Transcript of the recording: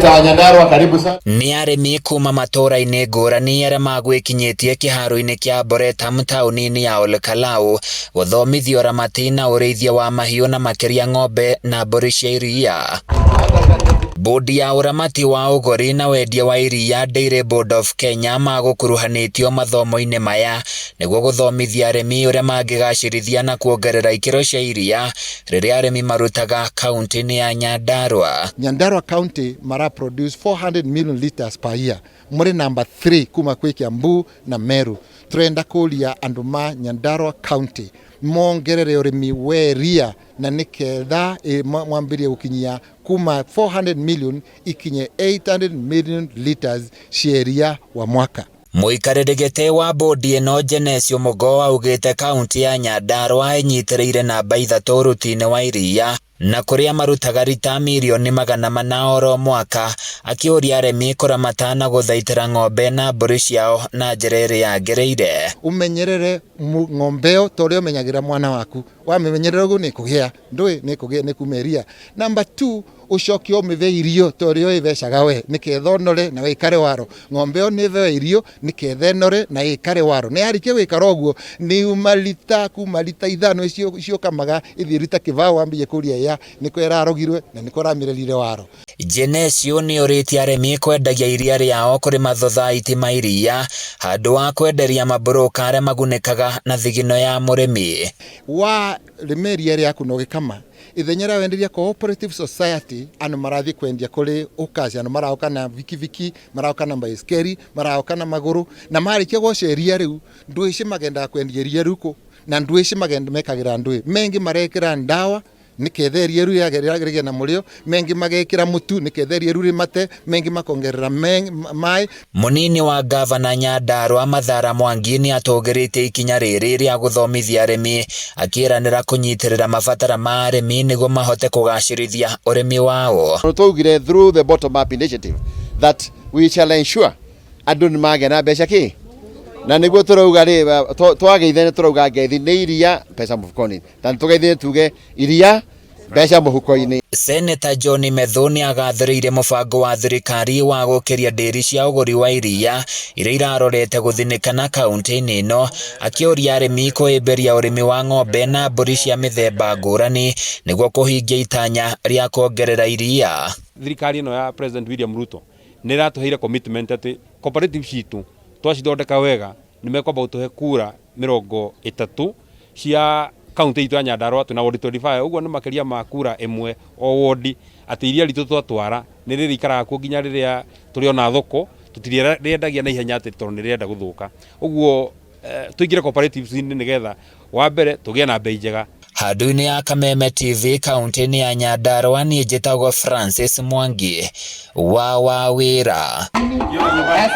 Senator wa Nyandarua, karibu sana. Nĩ arĩmi kuma matũũra-inĩ ngũrani arĩa magwĩkinyĩtie kĩharo-inĩ kĩa Arboretum taũni-inĩ ya Olkalau gũthomithio ũramati na ũrĩithia wa mahiũ na makĩria ng'ombe na mbũri cia iria. Bodi ya ũramati wa ũgũri na wendia wa iria, Dairy Board of Kenya, magũkuruhanĩtio mathomo-inĩ maya nĩguo gũthomithia arĩmi ũrĩa mangĩgacĩrithia na kuongerera ikĩro cia iria rĩrĩa arĩmi marutaga kaunti-inĩ ya Nyandarua. Nyandarua County mara produce 400 million liters per year, muri number 3 kuma kwi Kiambu na Meru. Turenda kuria andu ma Nyandarua County mongerere urimi wa iria na niketha mwambirie gukinyia kuma 400 million ikinye 800 million liters cia iria wa mwaka. Mũikarĩri gĩtĩ wa bodi ĩno Genesio Mugo augĩte kaunti ya Nyandarua ĩnyitĩrĩire namba 3 ũruti-inĩ wa iria na kũrĩa marutaga rita mirioni 400 oro mwaka, akĩũria arĩmi kũramata na gũthaitĩra ng'ombe na mbũri ciao na njĩra ĩrĩa yagĩrĩire. Umenyerere ng'ombe ĩyo ta ũrĩa ũmenyagĩrĩra mwana waku. Wamĩmenyerera ũguo nĩ ĩkũgĩa ndũĩ nĩ ĩkũgĩa nĩ kuma iria. Number 2, ũcoke ũmĩve irio ta ũrĩa ũĩvecaga we nĩketha ũnore na wĩkare waro. Ng'ombe ĩyo nĩ ĩveo irio nĩketha ĩnore na ĩkare waro. Na yarĩkia gũikara ũguo nĩ yuma rita kuma rita 5 icio ciũkamaga ĩthiĩ rita 20 wambie kũria ya nĩkũ ĩrarogirwe na nĩkũ ĩramĩrerire waro. Genesio nĩ ũrĩtie arĩmi kwendagia iria rĩao kũrĩ mathothaitĩ ma iria handũ wa kwenderia maburũka arĩa magunĩkaga na thigino ya mũrĩmi. Wa rĩma iria rĩaku na ũgĩkama ithenya rĩa wenderia cooperative society, andũ marathiĩ kwendia kũrĩ ũkaci, andũ maroka na bikibiki, maroka na baiskeli, maroka na magũrũ, na marĩkia gũcia iria rĩu ndwĩci magendaga kwendia iria rĩu kũ na ndwĩci magenda mekagĩra ndwĩ mengi marekĩra ndawa niketha iria rĩu rĩgĩe na mũrĩo, mengi magekĩra mũtu niketha iria rĩu rĩmate, mengi makongerera maĩ. Mũnini wa gavana Nyandarua Mathara Mwangi nĩ atũgĩrĩtie ikinya rĩrĩ rĩa gũthomithia arĩmi, akĩĩranĩra kũnyitĩrĩra mabatara ma arĩmi nĩguo mahote kũgacĩrithia ũrĩmi wao. Twaugire through the bottom up initiative that we shall ensure andũ nĩ magĩa na mbeca kĩ na nĩguo tũrauga rĩ twageithia nĩ tũrauga ngeithi nĩ iria mbeca mũhuko-inĩ, na nĩ tũgeithie tuge iria mbeca mũhuko-inĩ. Seneta John Methu nĩ agathĩrĩirie mũbango wa thirikari wa gũkĩria ndĩri cia ũgũri wa iria iria irarorete gũthinĩkana kaunti-inĩ ĩno, akĩũria arĩmi kũhĩmbĩria ũrĩmi wa ng'ombe na mbũri cia mĩthemba ngũrani nĩguo kũhingia itanya rĩa kuongerera iria. Thirikari ĩno ya President William Ruto nĩ ĩratũheire commitment atĩ cooperative citũ twacithondeka wega nĩ mekwamba gũtũhe kura 30 cia kaunti itũ ya Nyandarua. Twĩna ward 25, ũguo nĩ makĩria ma kura 1 o ward, atĩ iria ritũ twatwara nĩ rĩrĩikaraga kuo nginya rĩrĩa tũrĩona thoko, tũtirĩendagia na ihenya atĩ tondũ nĩ rĩrenda gũthũka. Ũguo tũingĩre cooperatives-inĩ nĩgetha wa mbere tũgĩe na bei njega. Handũ-inĩ ya Kameme TV kaunti-inĩ ya Nyandarua, niĩ njĩtagwo Francis Mwangi wa Wawĩra.